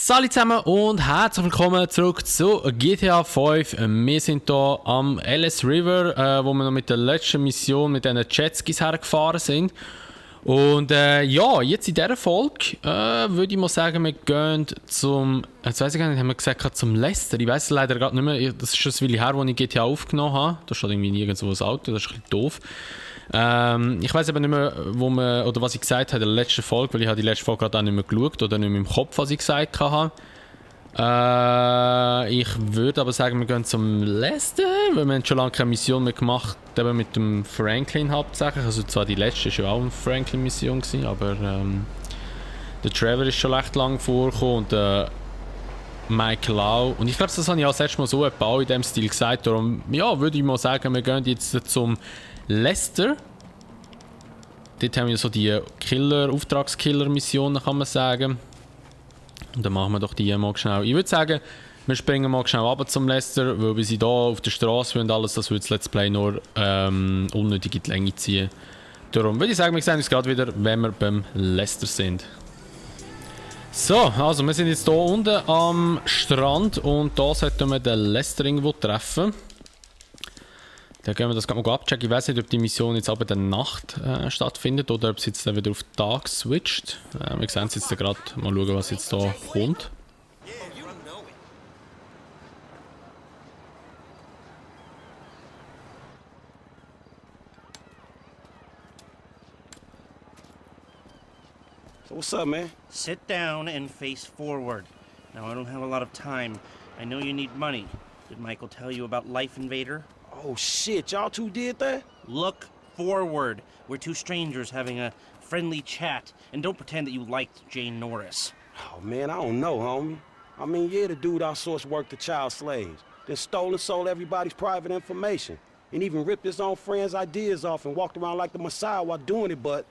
Salut zusammen und herzlich willkommen zurück zu GTA 5. Wir sind hier am Ellis River, wo wir noch mit der letzten Mission mit diesen Jetskis hergefahren sind. Und ja, jetzt in dieser Folge würde ich mal sagen, wir gehen zum, jetzt weiss ich gar nicht, haben wir gesagt, zum Lester. Ich weiss es leider gerade nicht mehr, das ist schon ein Weile her, als ich GTA aufgenommen habe. Da steht irgendwie nirgendwo ein Auto, das ist ein bisschen doof. Ich weiss aber nicht mehr, wo wir, oder was ich gesagt habe in der letzten Folge, weil ich habe die letzte Folge gerade auch nicht mehr geschaut oder nicht mehr im Kopf, was ich gesagt habe. Ich würde aber sagen, wir gehen zum Lester, weil wir haben schon lange keine Mission mehr gemacht, eben mit dem Franklin hauptsächlich. Also zwar die letzte war ja auch eine Franklin-Mission, aber der Trevor ist schon recht lang vorgekommen und der Michael auch. Und ich glaube, das habe ich auch das letzte Mal so auch in dem Stil gesagt. Darum ja, würde ich mal sagen, wir gehen jetzt zum Lester. Dort haben wir so die Auftragskiller-Missionen, kann man sagen. Und dann machen wir doch die mal schnell. Ich würde sagen, wir springen mal schnell runter zum Lester, weil wir sind hier auf der Straße und alles, das würde das Let's Play nur unnötig in die Länge ziehen. Darum würde ich sagen, wir sehen uns gerade wieder, wenn wir beim Lester sind. So, also wir sind jetzt hier unten am Strand und da sollten wir den Lester irgendwo treffen. Dann gehen wir das gerade mal abchecken. Ich weiß nicht, ob die Mission jetzt aber in der Nacht stattfindet oder ob es jetzt dann wieder auf Tag switcht. Wir sehen es jetzt gerade. Mal schauen, was jetzt da kommt. So what's up, man? Sit down and face forward. Now, I don't have a lot of time. I know you need money. Did Michael tell you about Life Invader? Oh shit, y'all two did that? Look forward. We're two strangers having a friendly chat. And don't pretend that you liked Jane Norris. Oh man, I don't know, homie. I mean, yeah, the dude outsourced work to child slaves. Then stole and sold everybody's private information. And even ripped his own friends' ideas off and walked around like the Messiah while doing it, but...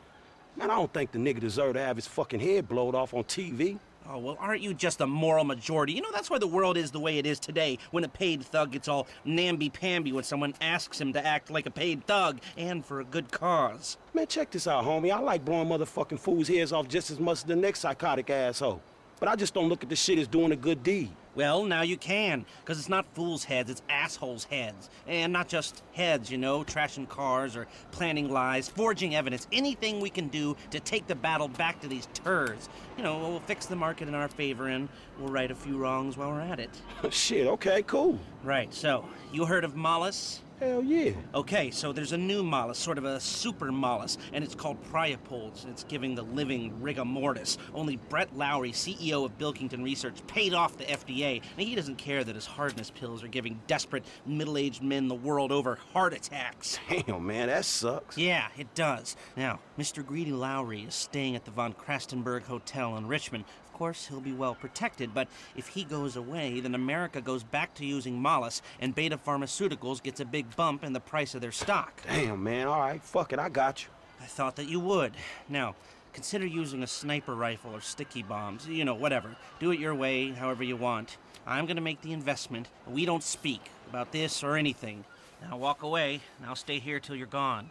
Man, I don't think the nigga deserved to have his fucking head blowed off on TV. Oh, well, aren't you just a moral majority? You know, that's why the world is the way it is today, when a paid thug gets all namby-pamby when someone asks him to act like a paid thug, and for a good cause. Man, check this out, homie. I like blowing motherfucking fools' heads off just as much as the next psychotic asshole. But I just don't look at the shit as doing a good deed. Well, now you can, because it's not fools' heads, it's assholes' heads. And not just heads, you know, trashing cars or planning lies, forging evidence, anything we can do to take the battle back to these turds. You know, we'll fix the market in our favor and we'll right a few wrongs while we're at it. Shit, okay, cool. Right, so, you heard of Mollis? Hell yeah. Okay, so there's a new Mollis, sort of a super Mollis, and it's called Priapols, and it's giving the living rigor mortis. Only Brett Lowry, CEO of Bilkington Research, paid off the FDA, and he doesn't care that his hardness pills are giving desperate, middle-aged men the world over heart attacks. Damn, man, that sucks. Yeah, it does. Now, Mr. Greedy Lowry is staying at the Von Krastenberg Hotel in Richmond. Of course, he'll be well protected, but if he goes away, then America goes back to using Mollis, and Beta Pharmaceuticals gets a big bump in the price of their stock. Damn, man, all right, fuck it, I got you. I thought that you would. Now, consider using a sniper rifle or sticky bombs. You know, whatever. Do it your way, however you want. I'm gonna make the investment. We don't speak about this or anything. Now walk away, and I'll stay here till you're gone.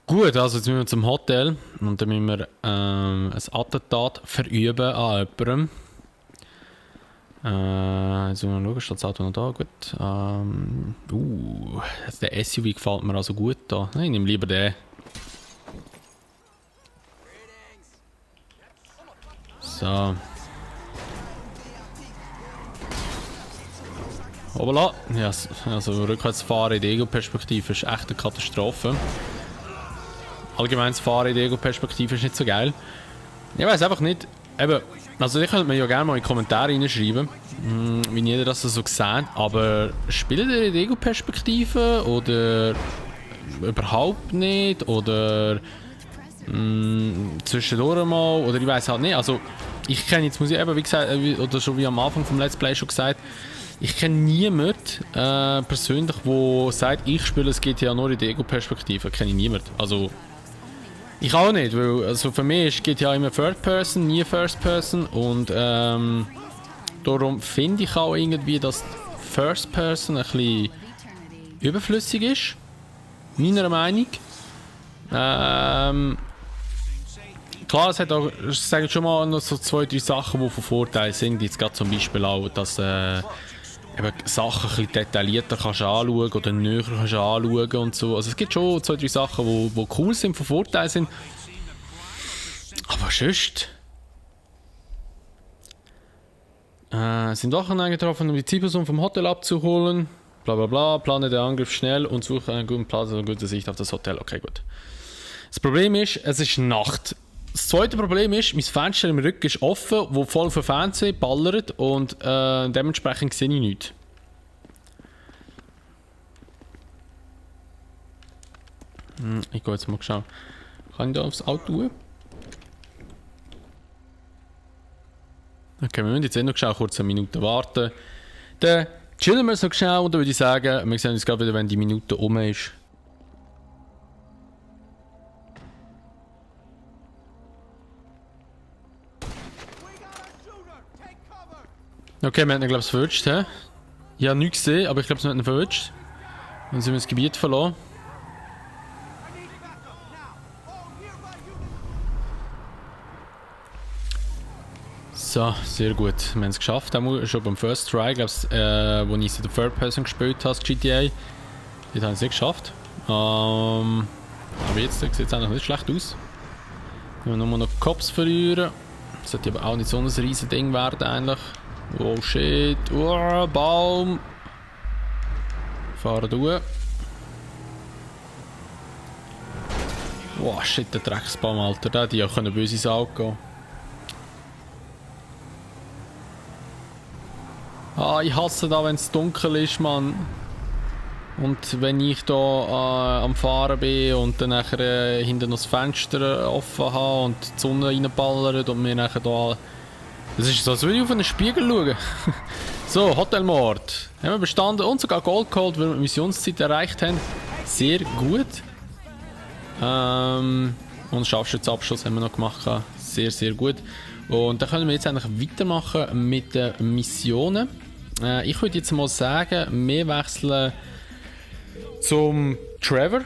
Gut, also jetzt müssen wir zum Hotel und dann müssen wir ein Attentat verüben an jemandem. Jetzt müssen wir schauen, steht das Auto noch da? Gut. Der SUV gefällt mir also gut da. Ich nehme lieber den. So. Hoppala. Ja, also rückwärtsfahren in der Ego-Perspektive ist echt eine Katastrophe. Allgemeines Fahren in der Ego-Perspektive ist nicht so geil. Ich weiß einfach nicht, eben, also ich könnte mir ja gerne mal in die Kommentare reinschreiben, wie jeder das so sieht, aber spielt ihr in der Ego-Perspektive oder überhaupt nicht oder zwischendurch mal oder ich weiß halt nicht, also ich kenne jetzt, muss ich eben, wie gesagt, oder schon wie am Anfang vom Let's Play schon gesagt, ich kenne niemanden persönlich, der sagt, ich spiele das GTA nur in der Ego-Perspektive, kenne ich niemanden, also ich auch nicht, weil also für mich ist GTA immer Third Person, nie First Person und darum finde ich auch irgendwie, dass First Person ein bisschen überflüssig ist, meiner Meinung. klar, es hat auch, ich sage schon mal, noch so 2-3 Sachen, die von Vorteil sind. Jetzt gerade zum Beispiel auch, dass eben Sachen ein bisschen detaillierter kannst anschauen oder näher kannst anschauen und so. Also es gibt schon 2-3 Sachen, die cool sind, von Vorteil sind. Aber sonst... sind Wachen eingetroffen, um die Zielperson vom Hotel abzuholen. Bla bla bla, plane den Angriff schnell und suche einen guten Platz und eine gute Sicht auf das Hotel. Okay, gut. Das Problem ist, es ist Nacht. Das zweite Problem ist, mein Fenster im Rücken ist offen, wo voll für Fernsehen ballert und dementsprechend sehe ich nichts. Ich gehe jetzt mal schauen. Kann ich da aufs Auto tun? Okay, wir müssen jetzt noch schnell kurz eine Minute warten. Dann chillen wir so schnell und dann würde ich sagen, wir sehen uns gerade wieder, wenn die Minute um ist. Okay, wir haben ihn, glaube ich, verwünscht. He? Ich habe nichts gesehen, aber ich glaube, wir haben ihn verwünscht. Dann sind wir das Gebiet verloren. So, sehr gut. Wir haben es geschafft. Schon beim First Try, glaube ich, wo ich in der Third Person gespielt habe, GTA. Dort haben wir es nicht geschafft. Aber jetzt sieht es eigentlich nicht schlecht aus. Wenn wir nur noch Cops verlieren. Das sollte aber auch nicht so ein riesen Ding werden eigentlich. Oh shit. Oh, Baum. Fahren durch. Oh shit, der Drecksbaum, Alter. Der hätte ja auch böse ins Auge gehen. Ah, ich hasse da, wenn es dunkel ist, Mann. Und wenn ich da am Fahren bin und dann nachher hinten noch das Fenster offen habe und die Sonne reinballert und mir nachher da... Das ist so, als würde ich auf einen Spiegel schauen. So, Hotelmord. Haben wir bestanden und sogar Gold geholt, weil wir die Missionszeit erreicht haben. Sehr gut. Und Scharfschützabschuss haben wir noch gemacht. Sehr, sehr gut. Und dann können wir jetzt eigentlich weitermachen mit den Missionen. Ich würde jetzt mal sagen, wir wechseln zum Trevor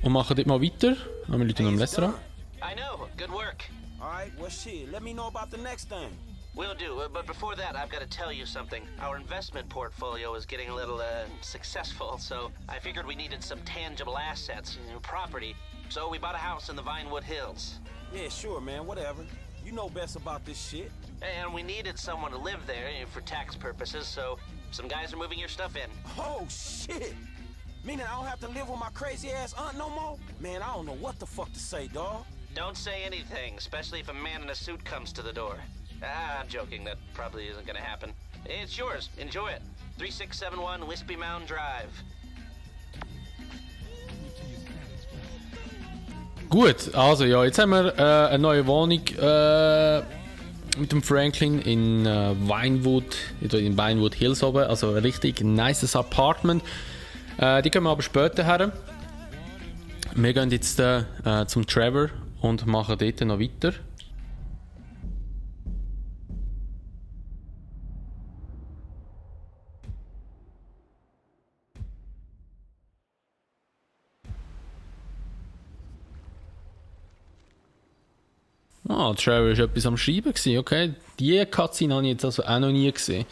und machen dort mal weiter. Wir Leute noch im Restaurant. I know. Good work. Alright, well shit, let me know about the next thing. Will do. But before that, I've got to tell you something. Our investment portfolio is getting a little successful, so I figured we needed some tangible assets, property. So we bought a house in the Vinewood Hills. Yeah, sure, man, whatever. You know best about this shit. And we needed someone to live there for tax purposes, so some guys are moving your stuff in. Oh shit! Meaning I don't have to live with my crazy ass aunt no more? Man, I don't know what the fuck to say, dawg. Don't say anything, especially if a man in a suit comes to the door. I'm joking, that probably isn't gonna happen. It's yours, enjoy it. 3671 Wispy Mound Drive. Gut, also ja, jetzt haben wir eine neue Wohnung mit dem Franklin in Vinewood, in Vinewood Hills oben, also ein richtig nices Apartment. Die gehen wir aber später her. Wir gehen jetzt zum Trevor und machen dort noch weiter. Ah, Trevor war etwas am Schreiben gewesen, okay. Die Cutscene habe ich jetzt also auch noch nie gesehen.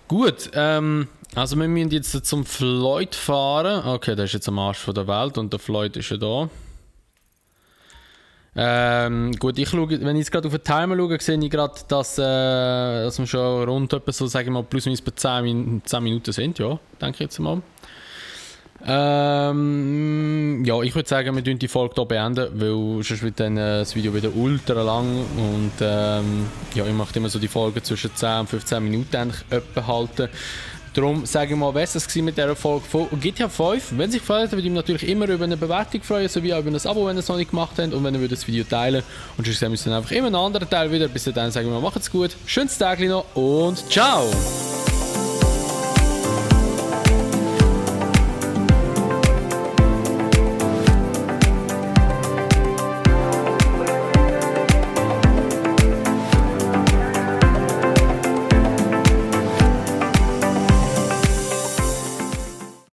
Gut, also wir müssen jetzt zum Floyd fahren. Okay, der ist jetzt am Arsch von der Welt und der Floyd ist ja da. Gut, ich schaue, wenn ich jetzt gerade auf den Timer schaue, sehe ich gerade, dass wir schon rund etwa so, sagen wir mal, plus minus 10 Minuten sind, ja, denke ich jetzt mal. Ja, ich würde sagen, wir beenden die Folge hier beenden, weil sonst wird dann das Video wieder ultra lang und ja, ich mache immer so die Folgen zwischen 10 und 15 Minuten eigentlich etwa halten. Darum sage ich mal, was es war mit dieser Folge von GTA 5. Wenn es euch gefallen hat, würde ich mich natürlich immer über eine Bewertung freuen, sowie auch über ein Abo, wenn ihr es noch nicht gemacht habt und wenn ihr das Video teilen würdet. Und sonst sehen wir uns dann einfach immer einen anderen Teil wieder. Bis dahin sagen wir mal, macht's gut, schönes Tag noch und ciao!